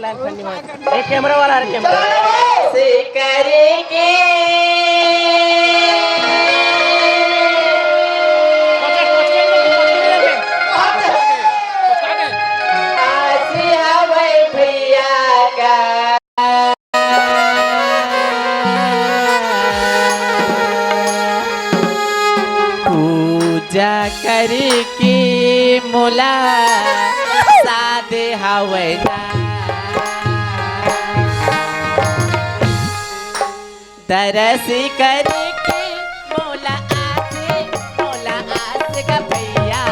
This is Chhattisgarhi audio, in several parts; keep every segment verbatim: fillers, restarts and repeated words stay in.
ए, कैमरा वाला, अरे कैमरा। से करे के। आसी हवै भैया का। पूजा करे के मोला साध हवै ना। दरस करे के मोला आस, मोला आस गा भैया।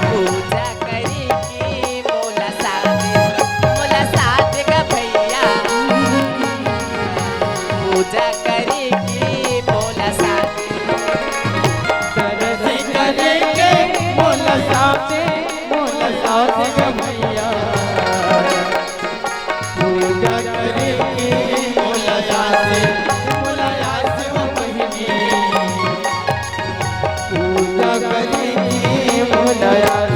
पूजा करे के मोला साध, मोला साध गा भैया। पूजा करे के मोला साथ। दरस करे के मोला साथ, मोला साथ गा भैया। पूजा करे के मोला आस, मोला आस गा बहिनी। पूजा करे के मोला आस।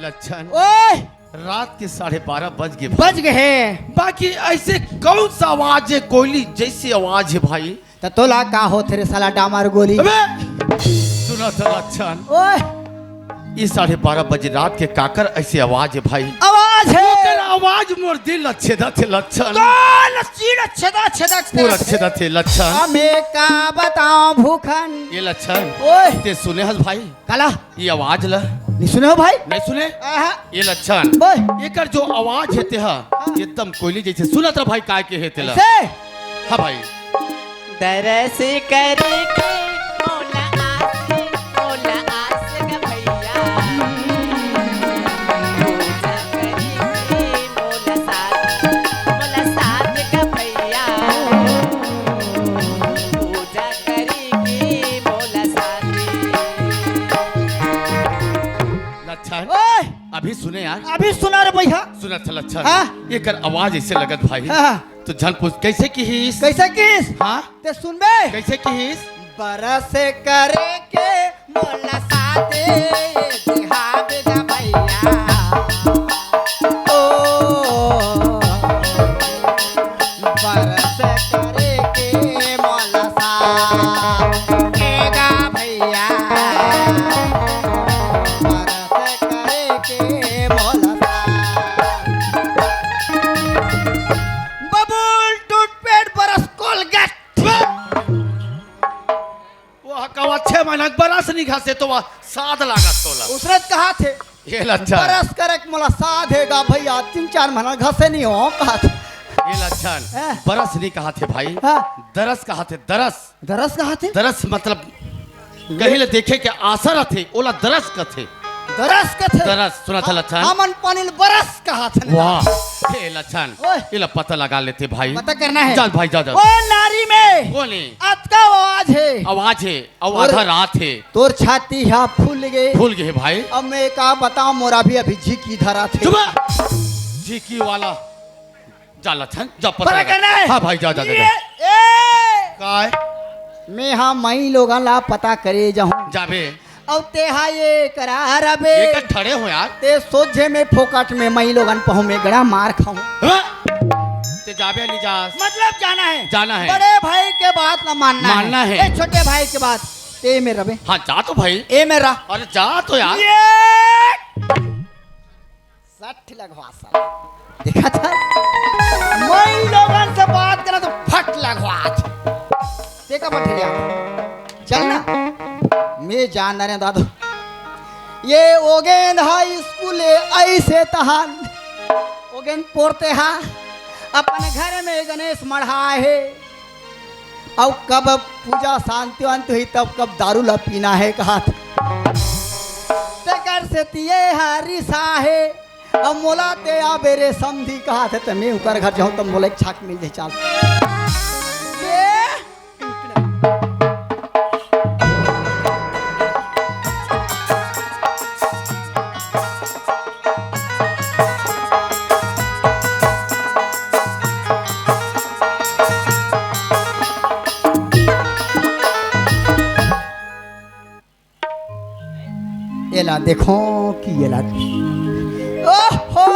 लक्षण। ओए! रात के साढ़े बारह बज गे भाई। बज गे हे। बाकी ऐसे कौन सा आवाज है कोयली जैसी आवाज है भाई? त तोला का होथे रे साला डामर गोली? अबे! सुना था लक्षण। ओए! ये साढ़े बारह बजे रात के काकर ऐसी आवाज है भाई? आवाज है। ओकर आवाज मोर दिल ला छेदा थे लक्षण। कौन सीना छेदा, छेदा, पूरा छेदा थे लक्षण। अब मैं का बताऊं भूखन? ये लक्षण। ओए! ते सुने हस भाई? काला? ये आवाज ला। नहीं सुने हो भाई? नहीं सुने? आहा। ये लक्षण। ओए। एकर जो आवाज है तेहा, हाँ। एकदम कोयली जैसे। सुनत रह भाई, काय के है तेला। कैसे? हाँ भाई। दरस करे के मोला आस, मोला आस गा भैया। पूजा करे के मोला साथ, मोला साथ गा भैया। पूजा करे के मोला साथ। लक्षण, ओए! अभी सुने यार। अभी सुना रे भैया। सुना था लक्षण। हाँ? एकर आवाज ऐसे लगत भाई। हाँ। तो झन पूछ कैसे किहिस? कैसे किहिस? हाँ? ते सुनबे? कैसे किहिस? बरस करे के मोला साथे बिहाव गा भैया। ओ, बरस करे के मोला साथे गा भैया। बरस करे के मोला साथे। बबूल, टूथपेस्ट, ब्रश, कोलगेट। वो हकवा छह महीना के बरस नहीं घसे तो वह साध लागत तोला। उसरत कहा थे। ये लक्षण। बरस करे के मोला साध हे गा भैया, तीन चार महीना घसे नहीं हो कहा थे। ये लक्षण। हैं? बरस नहीं कहा थे भाई। हाँ। दरस कहा थे, दरस। दरस कहा थे? दरस मतलब कहीं ले देखे के आशा रथे, ओला दरस कथे। दरस कथे? दरस, सुना था लक्षण? हमन पानी ल बरस कहा थे ना। वाह, हे लक्षण। ओए। एला पता लगा लेते भाई। पता करना है। जा भाई, जा, जा। ओ नारी में। कौन है? अतका आवाज है। आवाज है। अब और आधा रात है। तोर छाती हा फूल गे। फूल गे भाई। अब मैं का बताऊं, मोरा भी अभी झिकी धरा थे। चुप। झिकी वाला। जा लक्षण, जा पता पता लगा। करना है। हाँ भाई, जा, जा, जा, जा। ये, ए! काय? मैं हा मई लोगन ला पता करे जाहूं। जाबे। अउ तेहा ये करा रबे। ये का ठड़े हो यार? ते सोझे में फोकट में मई लोगन पहुं में गड़ा मार खाऊं। हाँ? ते जाबे नहीं जास। मतलब जाना है। जाना है। बड़े भाई के बात ना मानना मानना है। है। ए, छोटे भाई के बात। ते में रबे। हाँ, जा तो भाई। ए में रा। अरे जा तो यार। ये सठ लगवा साला। देखा था? मई लोगन से बात करा तो फट लगवा। देखा बठ गया। चल ना। मैं जान रहे दादू। ये ओगेन हाई स्कूल है, ऐसे तहान। ओगेन पढ़ते हा। अपन घर में गणेश मढ़ा है। अउ कब पूजा शांति वांति होही, तब कब दारू ला पीना हे कहत। तेकर सेती ये ह रिसा हे। अब मोला ते आबे रे समधी कहत हे, त मैं उकर घर जाहूं, त मोला एक छाक मिल जाही, चाल। ये एला देखो कि ये ला। ओहो!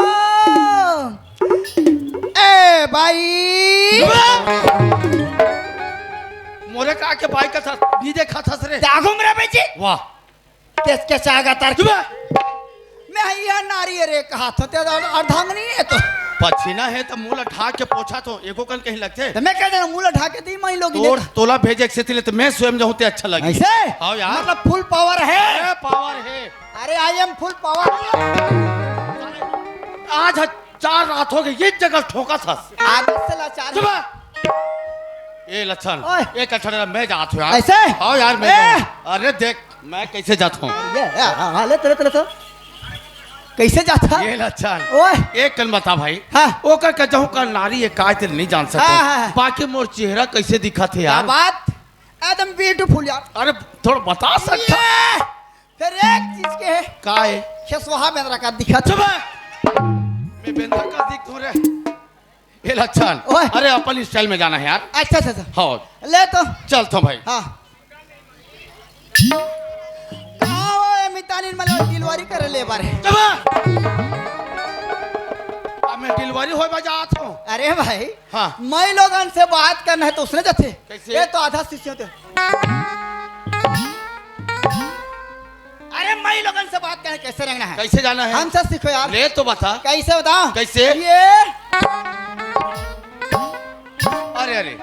ए भाई! मोरे का के भाई का था, नहीं देखा था रे। जागो मेरा बेटी। वाह। केस के चागा तार। चुप। मैं ये नारी रे कहा था, ते अर्धांगनी है तो। पछीना है तो मुंह ला ढाक के पोछा तो एको कन कहीं लगथे। तो मैं कह देना मुंह ला ढाक के दी माई लोग तोर ने। तोला भेजे के सेती ले तो मैं स्वयं जाहूं ते अच्छा लगे। ऐसे? हाँ यार। मतलब फुल पावर है। अरे पावर है। अरे I am full power। आज ह-, चार रात हो गई, ये जगह ठोका था। आदत से लाचार है। चुप। ए लक्षण, ओए। एक अठड़ा मैं जात हूँ यार। ऐसे? हाँ यार, मैं ए! जाऊँ। अरे देख, मैं कैसे जात हूँ। ये, ए, हाँ, हाँ, ले, ले, ले, ले। कैसे जाता? ये लक्षण। ओए। एक कन बता भाई। हाँ। ओकर का जाऊँ का नारी ये काय तेरे नहीं जान सकता। हाँ, हाँ, हाँ। बाकी मोर चेहरा कैसे दिखा थे क्या यार? बात? एकदम ब्यूटीफुल यार। अरे थोड़ा बता सकता। ये! फिर एक चीज के है। का है? खेसवा बेंदरा का दिखा। चुप है। मैं बेंदरा का दिख तो रे। ए लक्षण। ओए। अरे अपन स्टाइल में जाना है यार। अच्छा, अच्छा, अच्छा। हाँ। ले तो। चल तो भाई। हाँ। कहाँ वो ए मितानिन मतलब डिलीवरी करे ले बारे? चुप। अब मैं डिलीवरी होए बा जात हूँ। अरे भाई। हाँ। मैं लोगन से बात करना है तो उसने जाते। कैसे? ये तो आधा शिष्य होते। अरे माई लोगन से बात करें, कैसे रेंगना है? कैसे जाना है? हमसे सीखो यार। ले तो बता। कैसे बताओ? कैसे? ये अरे, अरे।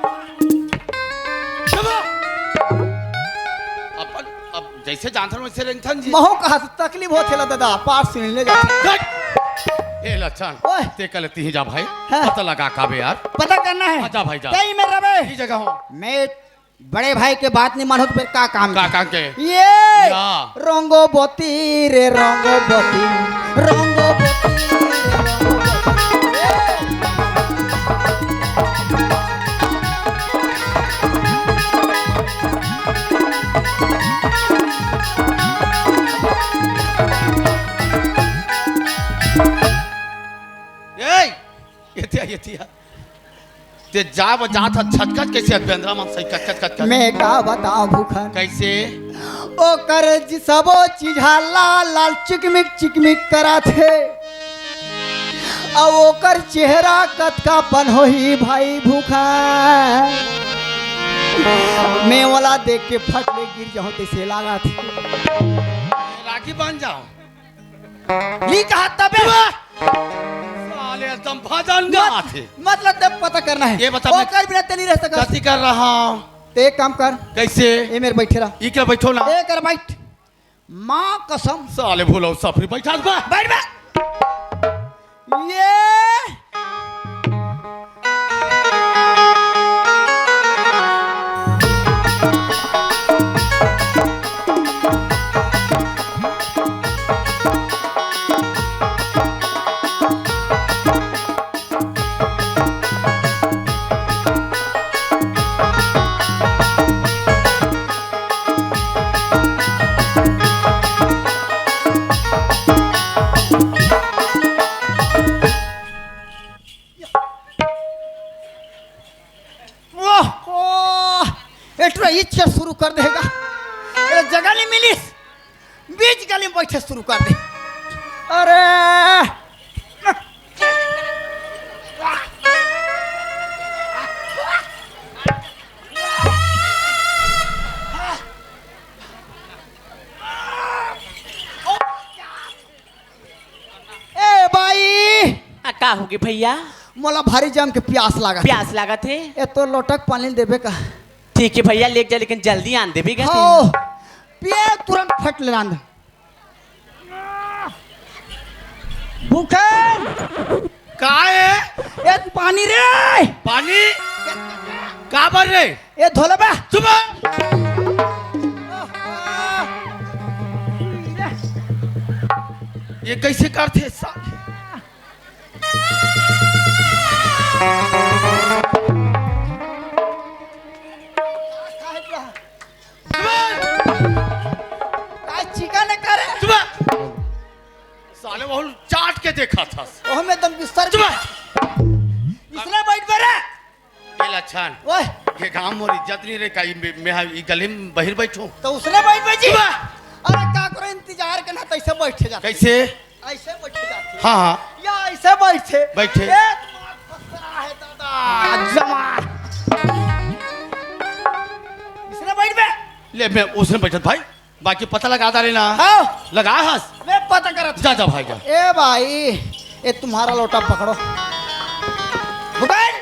चलो। अपन, अब जैसे जानथन वैसे रेंगथन जी। महू कहा से तकलीफ होत हेला दादा, पास सुन ले जा। हट। ए लक्षण, ओए। ते कल तिही जा भाई। हाँ। पता लगा का बे यार। पता करना है। हाँ, जा भाई, जा। तई में रवे। ई जगह हो। मैं बड़े भाई के बात नहीं मानो तो फिर का काम का के? काम के? ये या। रोंगो बोती रे, रोंगो बोती, रोंगो बोती रे, रोंगो बोती। ए, ये दिया, ये दिया। ते जा ब-, जात ह छटकत कैसे ह बेंदरा मन सही कचकच कचकच। मैं का बताओ भूखन। कैसे? ओकर जी सबो चीज ह लाल लाल चिकमिक चिकमिक कराथे। अउ ओकर चेहरा कतका पन होही भाई भूखन। मैं ओला देख के फट ले गिर जाऊं तैसे लागत हे। राखी बांध जाओ। नी कहा तबे। वाह! साले एकदम भजन मत-, गात हे। मतलब तब पता करना है। ये बता मैं ओकर बिना ते नहीं रह सकत। गलती कर रहा हूँ। ते एक काम कर। कैसे? ये मेरे बैठे रहा। ये क्या बैठो ना? ए कर बैठ। माँ कसम। साले भूलो सफरी बैठा बा। बैठ बे। ये वाह, वाह, एटरा इच्छा शुरू कर देगा। ए जगह नहीं मिलिस, बीच गली में बैठे शुरू कर दे। अरे, ए बाई, आ, का होगे भैया? मोला भारी जम के प्यास लागत हे। प्यास लागत हे? ए तो लोटक पानी देबे का? ठीक हे भैया, लेके जा, लेकिन जल्दी आन देबे का हो। तेन। पिए तुरंत फट ले आन दे। भूखन। का हे? ए पानी रे। पानी? काबर रे? ए धोलबा। चुप। ये कैसे करथे साले? का चिकन करे? चुप। साले वो चाट के देखा था। ओह में दम बिस्तर चुप। इसने बैठ बे रे। ए लक्षण। ओए। ये गांव मोर इज्जत नहीं रे, का ई मे-, मेहा ई गली में बहिर बैठो। तो उसने बैठ बे जी। चुप। अरे का करो, इंतजार के ना, तैसे बैठे जाते। कैसे? ऐसे बैठे जाते। हाँ, हाँ। या ऐसे बैठे। बैठे। ए, तुम्हारा फसरा है दादा, जमा। इसने बैठ बे। ले, मैं उसने बैठत भाई, बाकी पता लगा डाले ना। हाँ। लगा हस। मैं पता करत। जा, जा भाई, जा। ए भाई, ये तुम्हारा लोटा पकड़ो। भूपेन,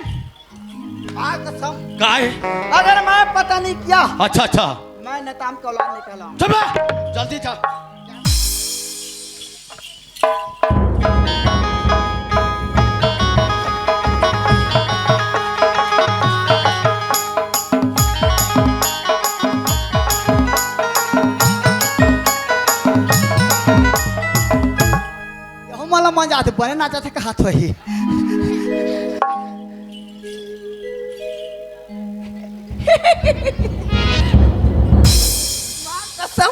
माँ कसम। का है? अगर मैं पता नहीं किया, अच्छा, अच्छा। मैं नेताम का औलाद निकाला हूँ। चुप रह! जल्दी जा। यहू मला मजा आथे, बने नाचत हे, कहात होही। माँ कसम,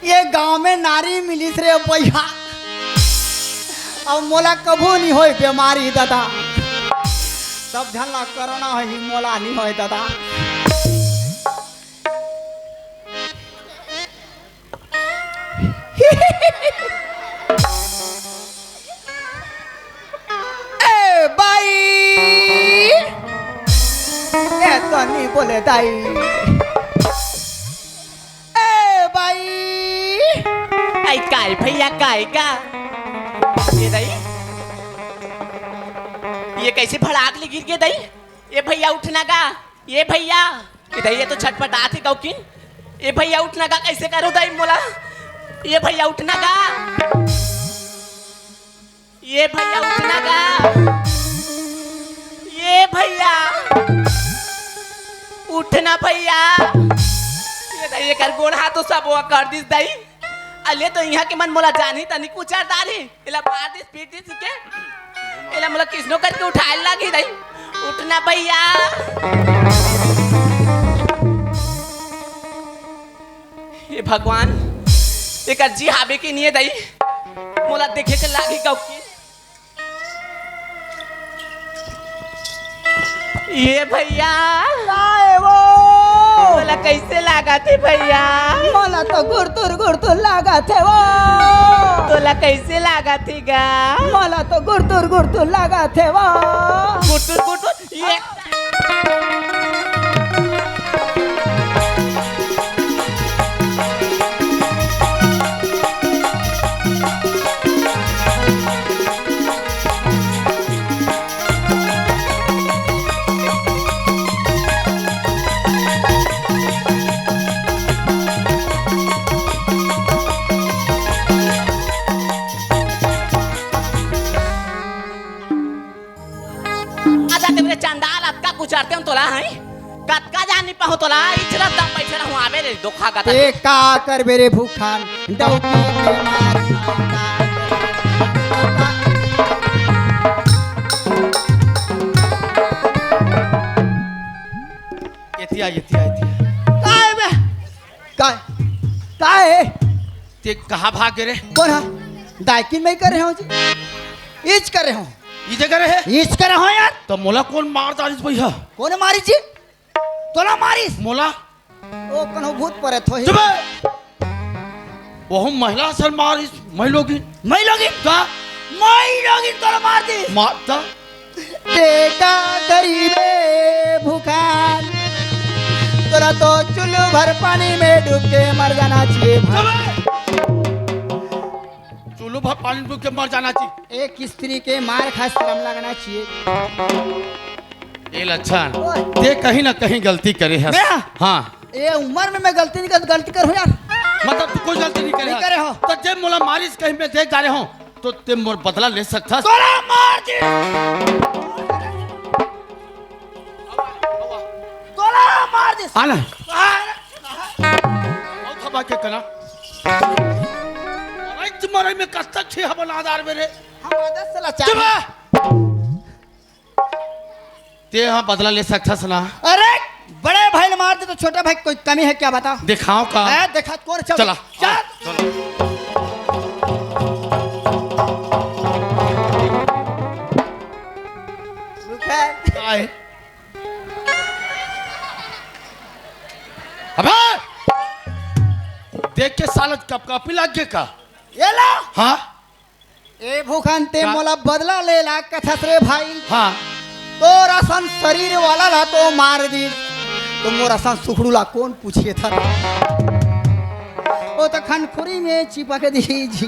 ये गांव में नारी मिलिस रे भैया, अब मोला कभू नहीं होय बेमारी दादा, सब झन ला कोरोना होही, मोला नहीं होय दादा। ए बाई, ए तो नहीं बोले दाई। ए बाई। आई काय भैया, काय का? ये दाई, ये कैसे भड़ाक ले गिर गे दाई? ये भैया उठना का? ये भैया, ये दाई, ये तो छटपटात हे गौकिन। ये भैया उठना का, कैसे करो दाई मोला? ये भैया उठना का? ये भैया उठना का? ये भैया उठना भैया। ये दाई, एकर गोड़ हाथ तो सब वो कर दिस दाई। अले तो इहाँ के मन मोला जानी तनी कुचर डारी। एला मार दिस, पीट दिस के। एला मोला किसनो करके उठाए लागी दाई। उठना भैया। हे भगवान, एकर जी हावे कि नहीं हे दाई? मोला देखे के लागी गौकी। ये भैया। काय वो? तोला कैसे लागत हे भैया? मोला तो गुरतुर गुरतुर लागत हे वो। तोला कैसे लागत हे गा? मोला तो गुरतुर गुरतुर लागत हे वो। गुरतुर गुरतुर, ये अच्छा, ते मेरे चंडाल, अतका कुचरते हो तोला, हैं? कतका जानी पाहूं तोला, इचरत दम बैठे रहूं, आवे रे, धोखा का ते का करबे रे भूखान, डौकी के मार। एतिया, एतिया, एतिया। काय बे? काय? काय हे? ते कहाँ भाग गे रे? कोन हा? दायकिन में ही करे हो जी। इच करे हो। इजे करे हे? इच करे हो यार। तो मोला कोन मार डारिस भैया? कोन मारिस जी? तोला मारिस? मोला? ओ कनो भूत परेत होही। चुप बे! वहू महिला सन मारिस, मई लोगिन। मई लोगिन? का? मई लोगिन तोला मार दिस। मार ता? ते का करिबे भूखान, तोला तो चुल्लू भर पानी में डूब के मर जाना चाहिए भाई। चुल्लू भर पानी में डूब के मर जाना चाहिए। एक स्त्री के मार खाए शर्म लगना चाहिए। ए लक्षण, ओए। ते कहीं ना कहीं गलती करे हस। मैं? हाँ। ए उम्र में मैं गलती नहीं कर, गलती कर हो यार। मतलब तू कोई गलती नहीं करे नहीं हस। करे हो। तो जब मोला मारिस कहीं मैं देख जा रहे हो, तो ते मोर बदला ले सकथस। तोला मार दे। तोला मार दे। आना। बहुत हवा के कना। मरई मरई में कब तक छे हवन आधार में रे। हम आदत से लाचार चुप हैं। रह। ते हा बदला ले सकथस ना। अरे, बड़े भाई ने मार दे तो छोटे भाई की कोई कमी है क्या, बता? दिखाओ का? ए, देखा कौन? चल, चला। चल। चलो। रुक है। काय? अबे! टपकापी लाग गे का? ये ला। हाँ। ए भूखन, ते का? मोला बदला ले ला कथस रे भाई। हाँ। तोर असन शरीर वाला ला तो मार दी, तो मोर असन सुखड़ू ला कौन पूछे था? वो तो खनखुरी में चिपक दी जी।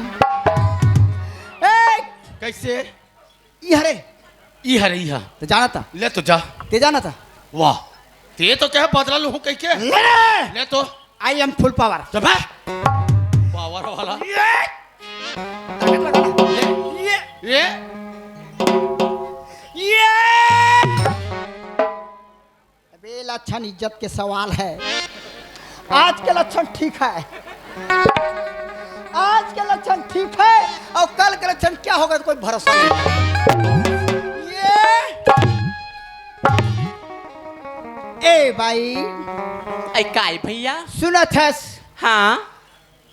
ए! कैसे? ई हरे। ई हरे, ई हा। तो जाना था। ले तो जा। ते जाना था। वाह। ते तो कहे बदला लूं कह के। ले रे। ले तो। I am full power। चुप है। पावर वाला। ये। ताकत लगा ना। ये। ये। ये। ये। अबे लक्षण इज्जत के सवाल है। आज के लक्षण ठीक है, आज के लक्षण ठीक है, और कल के लक्षण क्या होगा तो कोई भरोसा नहीं। ये ए भाई, ऐ काय भैया? सुनत हस? हाँ।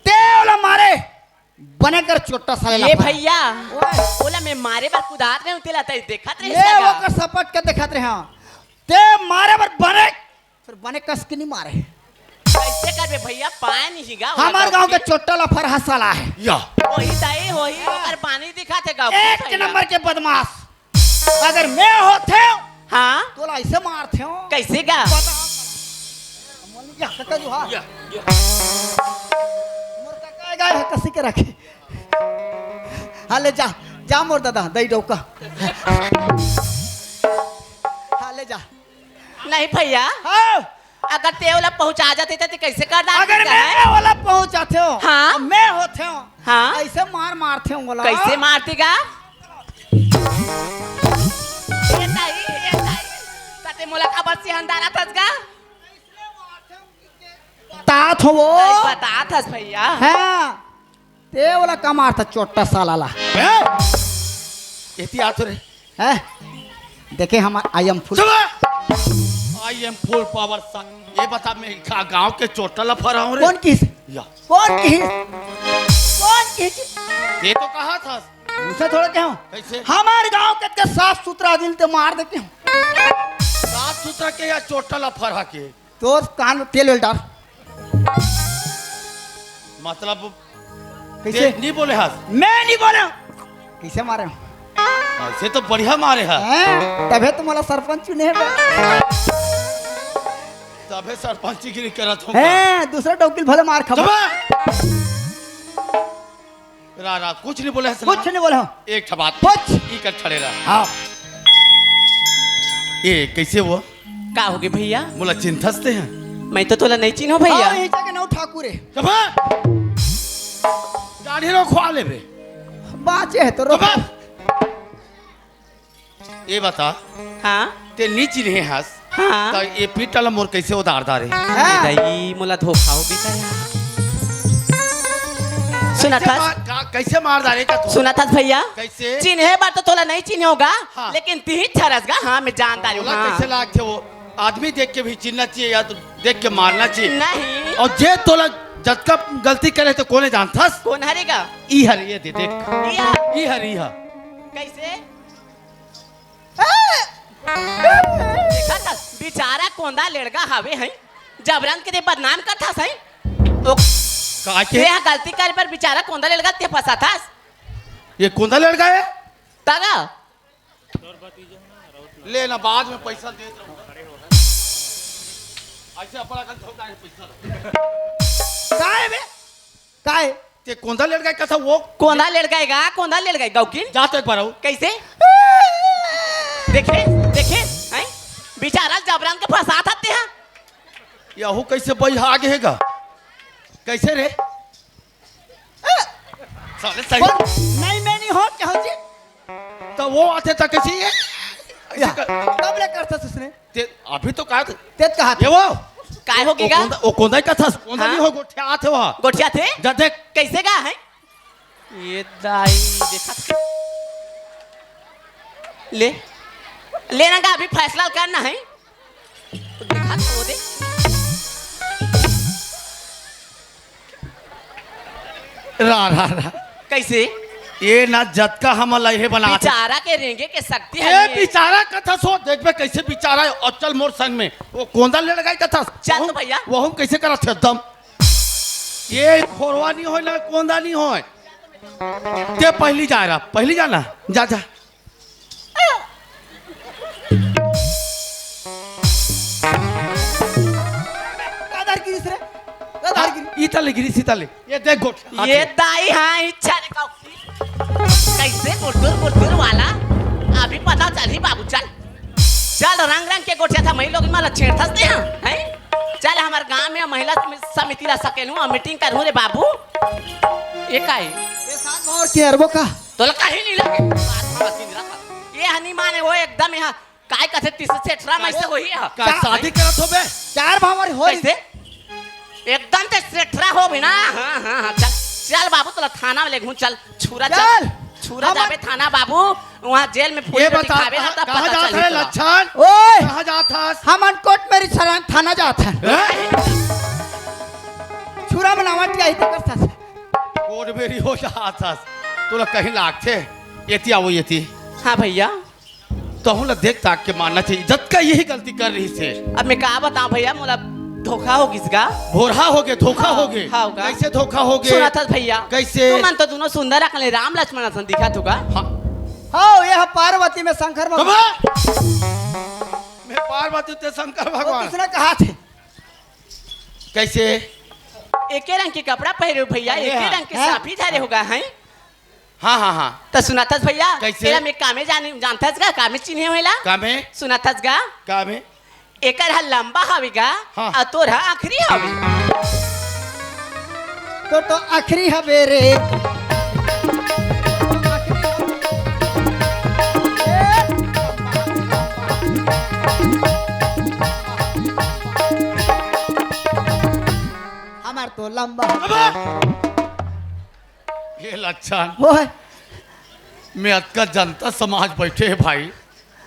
ते ओला मारे, बने कर चोट्टा साले ये लफड़ा। भैया, ओए। ओला मैं मारे बर कुदात रहे हूँ, तेला तई देखत रहे ले सगा। ओकर सपट के देखत रहे, हाँ। ते मारे बर बने, फिर बने कस के नहीं मारे। कैसे करबे भैया, पाए नहीं गा, ओला हमार गाँव के गलती। चोट्टा लफड़ा साला है। या। वही तई, वही ओकर पानी दिखाते गाँव एक के भैया। नंबर के बदमाश। अगर मैं होते हूँ, हाँ। तोला ऐसे मारते हूँ। कैसे गा? बता। मोर काका जो हा। या, या। मोर काका आएगा, कसी के रखे। हाँ, ले जा, जा मोर दादा, दई डौका। हाँ, ले जा। नहीं भैया। हाँ। अगर ते ओला पहुंचा जाते थे, तो कैसे कर डालते अगर मैं ओला पहुंचाते हो, हाँ। मैं होते हो, हाँ। ऐसे मार मारते हो ओला। कैसे मारती गा? ये ताई, ये ताई, तते मोला काबर सिहन डारा थस गा? तात हो वो। नहीं, बता थस भैया। हाँ। ते ओला का मारता चोट्टा साला ला? हैं? एती आत रे। हैं? देखे हमार I am full। चुप! I am full power सा-, ये बता मैं का गांव के चोट्टा लफड़ा हूँ रे? कौन किस? या। कौन किस? कौन किस? ये तो कहा था। उसे थोड़ा क्या हो? कैसे? हमारे गांव के, के साफ सुथरा आदमी ते मार देते हो। साफ सुथरा के या चोट्टा लफड़ा के? तोर कान में तेल वेल डाल। मतलब कैसे? ते नहीं बोले हस? मैं नहीं बोले। कैसे मारे हो? ऐसे तो बढ़िया मारे हस। हैं? तभे तो मोला सरपंच चुने हे बे। तभे सरपंचगिरी करत हो। हैं, दूसरा डौकी ल भले मार खाबो। चुप! रा, रा, कुछ नहीं बोले हस ना? कुछ नहीं बोले हो। एक ठा बात। कुछ? ई कर खड़े रहा। हाँ। ए, कैसे वो? का होगे भैया? मोला चिन्हथस ते हैं? मैं तो तोला नहीं चिन्हों भैया। हाँ, यही जगह नौ ठाकुर है। चुप! दाढ़ी रो खुआ लेबे। बाँचे है तो रो। चुप! ये बता, हाँ? ते नी चिन्हे हस, हाँ? त ये पीठ ला मोर कैसे उधार डारे? हाँ। ए दाई, मोला धोखा हो गया यार। सुनत हस? कैसे मार, का, कैसे मार डारे का तू? सुनत हस भैया? कैसे? चिन्हे बर तो तोला नहीं चिन्हे होगा, हाँ। लेकिन तिही ठरस गा, हाँ, मैं जान डारे हूँ, तोला हाँ। कैसे लागथे वो? आदमी देख के भी चिन्हना चाहिए या तो देख के मारना चाहिए। नहीं। और जे तोला जतका गलती करे तो कोने जानथस? कौन हरे गा? ई हर ये दे देख। ई हर? ई हर, ई हर। कैसे? देखा था, बेचारा कोंदा लेड़गा हवे हैं, जबरन के ते बदनाम करथस हैं। ओ, का के? ते हा गलती करे पर बेचारा कोंदा लेड़गा ते फंसाथस। ये कोंदा लेड़गा है? तगा। ले ना, बाद में पैसा दे दो। ऐसे अपना कल धोखा है पैसा। काय बे? काय? ते कोंदा लेड़गा कथा वो? कोंदा लेड़गा गा, कोंदा लेड़गा गौकिन। जा तो एक बार आओ। कैसे? देखे, देखे, हैं? बेचारा जबरन के फंसात हते हैं। यहू कैसे बई आगे है गा? कैसे रे? साले सही। कौन? नहीं, मैं नहीं हो, क्या हो जी? तो वो आते था कैसे ये? या, ऐसे कर- कब ले करता उसने? ते, अभी तो कहा था। ते कहा था। ये वो। काय हो वो गया? कोंदा, वो कोंदा ही कथा, कोंदा हाँ? नहीं हो, गोठिया आते वहाँ। गोठिया थे? जा देख। कैसे गा है? ये दाई, देखा। ले। लेना का अभी फैसला करना है। देखा तो वो दे। रा, रा, रा। कैसे? ये ना जतका हमन ला इहे बनात हे। बेचारा के रेंगे के शक्ति ए, है ये। बेचारा कथा सो, देखबे कैसे बेचारा है। और चल मोर संग में, वो कोंदा लेड़गा कथा। चल तो वहू, भैया। वहू कैसे करत हे एकदम। ये खोरवा नहीं होय ना, कोंदा नहीं होय। ते पहली जा रहा, पहली जाना, जा, जा। का दार गिरिस रे? का दार गिरिस? इतले गिरिस, इतले। ये देख गोठ, ये हाथे। दाई, हाँ, इच्छा रे का। कैसे गुड़गुड़ गुड़गुड़ वाला? अभी पता चलही बाबू, चल। चल, रंग रंग के गोठियाथस, मई लोग मला छेड़थस ते, हाँ, हैं? चल, हमर गांव में महिला समिति ला सकेलहूँ अउ मीटिंग करहूँ रे बाबू। ये का हे? ये सात भाव के अरबो का? तोला कहीं नहीं लगे। सात भाव के नहीं रखा। ये हनी माने वो एकदम यहाँ काय कथे तीस सेठरा में से होही है। का चार शादी करत होबे? चार भाव वाली होली। कैसे? एकदम ते सेठरा होबे ना। हाँ, हाँ, हाँ, चल। चल बाबू, तोला थाना में लेगहूँ, चल। छुरा चल। चल। छुरा जाबे थाना बाबू, वहाँ जेल में फूल ये रोटी बता, खाबे ना, कहाँ, तब कहाँ पता जात चलही है तोला। लच्छन? ओए! कहाँ जात हस? हमन कोर्ट में रिसरान थाना जात हन। हैं? छुरा मनावट का ही तो कर सकत। कोर्ट में रिहो जात हस। तोला कहीं लागथे। एती आवो, एती। हाँ भैया। तहूँ ला देख ताक के मानना चाहिए, जतका यही गलती कर रहिस हे। अब मैं का बताऊं भैया, मोला धोखा हो गिस गा। भोरहा हो गे, धोखा हाँ, हो गे। हाँ, होगा। कैसे धोखा हो गे? सुनत हस भैया। कैसे? तुमन तो दुनों सुंदर अकन ले राम लक्ष्मण असन दिखत हो गा। हाँ। हाँ, ये पार्वती में शंकर भगवान। कबा? मैं पार्वती ते शंकर भगवान। वो किसने कहा थे? कैसे? एके रंग के कपड़ा पहरे हो भैया, ये एके हाँ। रंग के हाँ। साफी धरे हो गा, हैं? हाँ, हाँ, हाँ। त सुनत हस भैया, कैसे? तेला मैं कामे जाने, जानत हस गा, कामे चिन्हे हो एला? कामे? सुनत हस गा? कामे? एकर ह लंबा हवे गा, हाँ। अउ तोर ह आखिरी हवे। तोर तो आखिरी हवे रे। हमार तो लंबा हवे। अबे! ये लच्छन। ओए। मैं अतका जनता समाज बैठे हे भाई,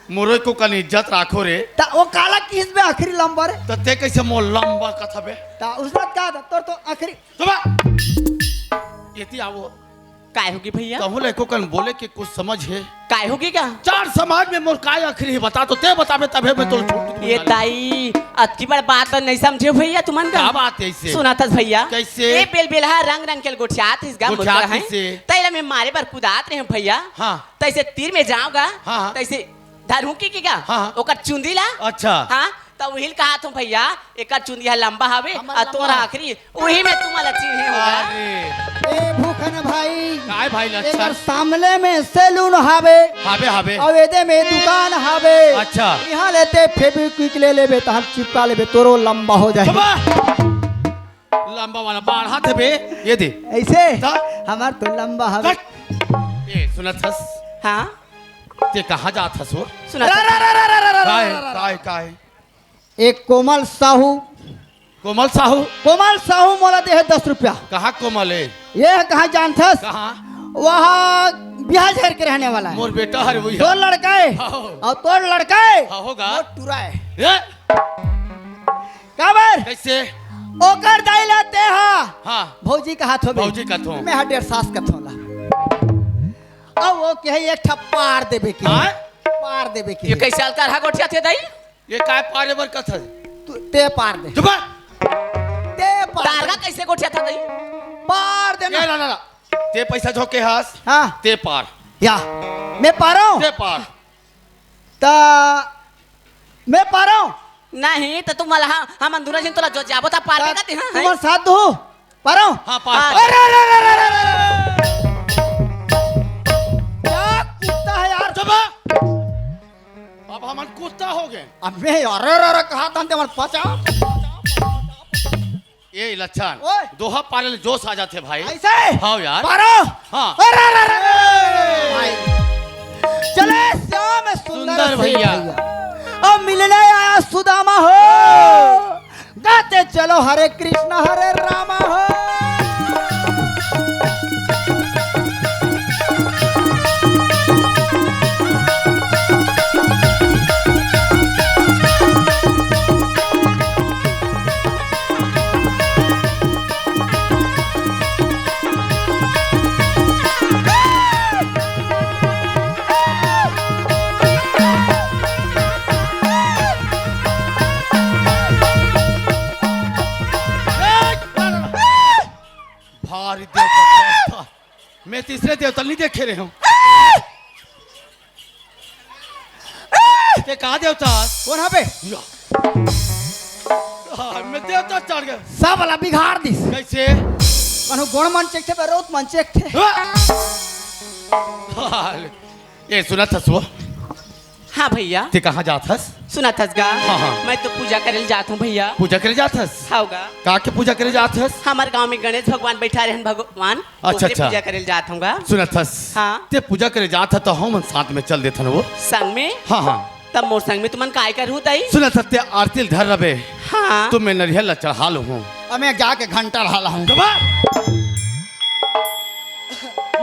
मोरो को कन इज्जत राखो रे। त वो काला किस में आखिरी लंबा रे? त ते कैसे मोर लंबा कथबे? त उसने का था, तोर तो आखिरी। सुबह। एती आवो। काय होगे भैया? कहूँ ले को कन बोले के कुछ समझ हे? काय होगे का? चार समाज में मोर काय आखिरी हे बता तो, ते बताबे तभे मैं तोर छूट दूँ ये ना। दाई, अतकी बड़ बात ल नहीं समझे भैया तुमन का? का बात हे ऐसे? सुनत हस भैया। कैसे? ए बेल बेल हा रंग रंग के गोठियात हिस गा गोठियात मोर करा है। कैसे? तैला मैं मारे बर कुदात रहे हूँ भैया। हाँ। तैसे तीर में जाऊंगा। हाँ, हाँ। तैसे धरहूँ की, की का? हाँ, हाँ। ओकर चुंदी ला। अच्छा। हाँ, त उहिल कहा तुम भैया, एकर चुंदी हा लंबा हवे, हमर अउ तोर लंबा। आखिरी, उही में तुमन ला चिन्हे होगा। अरे। ए भूखन भाई। काय भाई लच्छन? एकर सामने में सैलून हवे। हवे, हवे। अउ एदे में दुकान हवे। अच्छा। इहाँ लेते Fevikwik ले लेबे, त हम चिपका लेबे, तोरो लंबा हो जाए। चुप। लंबा वाला बाढ़ा देबे, ये दे। ऐसे? त? हमार तो लंबा हवे। कट। ए, सुनत हस? हाँ? ते कहाँ जात हस वो? सुनत रा, रा, रा, रा, रा, रा, रा, काय, रा, रा, रा। काय, काय? एक कोमल साहू। कोमल साहू? कोमल साहू मोला दे हे दस रुपया। कहाँ कोमल हे? ये कहाँ जानथस? कहाँ? वहाँ बिहार झर के रहने वाला है। मोर बेटा हरे वही। तोर लड़का है। हाँ। अउ तोर लड़का है। हाँ, होगा। मोर टुरा है। ए? काबर? कैसे? ओकर दाई ला ते हा। हाँ। भौजी कहाथों बे। भौजी कहाथों। मैं हा डेढ़ सास कहाथों ला। अउ वो कहे एक ठा पार देबे के। हाँ? पार देबे के। ये कैसे अलकर हा गोठियाथे दाई? ये काय पारे बर कथस? तू, ते पार दे। चुप। ते पार तारगा दे। कैसे गोठियाथा दाई? पार देना। ये ला, ला, ला। ते पैसा झोंके हस। हाँ। ते पार। या। मैं पारंव? ते पार। त मैं पारंव? नहीं, त तुम मला, हमन दुनो झन तोला जो जाबो त पार त देगा ते, हाँ, तुमन हैं? साथ दो। पारंव? हाँ, पार, हाँ। पार। अरे, अरे, अरे, अरे, अरे, अरे। क्या कुत्ता है यार? चुप। अब हमन कुत्ता हो गए। अबे, अरे, अरे, अरे, कहा था ते हमर पचा? ए लच्छन, ओए। दोहा पारे ले जोश आ जाथे भाई। ऐसे? हाँ यार। पारो? हाँ। अरे, अरे, अरे, अरे, अरे। भाई। चले श्याम सुंदर सुंदर से भैया। भैया। अब मिलने आया सुदामा हो। गाते चलो हरे कृष्ण हरे रामा हो। मैं तीसरे देवता नहीं देखे रहे हूँ। ते का देवता? कोन हबे? या। हाँ, मैं देवता चढ़ गया। सब वाला बिगाड़ दिस। कैसे? कन्हू गोड़ मन चेखथे, बरोत मन चेखथे। हाँ। हाँ, ए, सुनत हस वो? हाँ भैया। ते कहाँ जात हस? सुनत हस गा? हाँ, हाँ। मैं तो पूजा करे ल जात हूँ भैया। पूजा करे जात हस? हाँ गा। का के पूजा करे जात हस? हमार गांव में गणेश भगवान बैठा रहन भगवान, अच्छा, ओकरे अच्छा। पूजा करे ल जात हूँ गा। सुनत हस? हाँ। ते पूजा करे जात हस तो हम साथ में चल देथन वो। संग में? हाँ, हाँ। तब मोर संग में तुमन काय करहू दाई? सुनत हस ते आरती ल धर रबे। हाँ। तो मैं नरियल ला चढ़ा लूँ। अब मैं जाके घंटा ला लाऊं।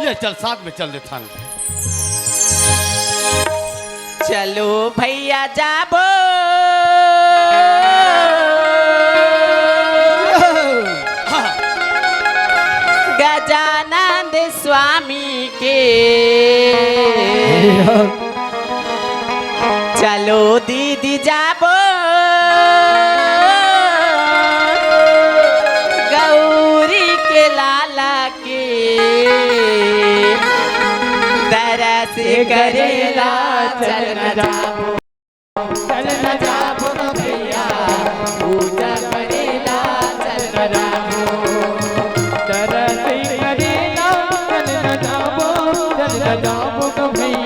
ले चल, साथ में चल देथन। चलो भैया जाबो गजानंद स्वामी के। चलो दीदी जाबो गौरी के लाला के दरस करेला चल न जाबो। चल न जाबो न भैया, पूजा करेला चल न जाबो। दरस करेला चल न जाबो, चल न जाबो न भैया।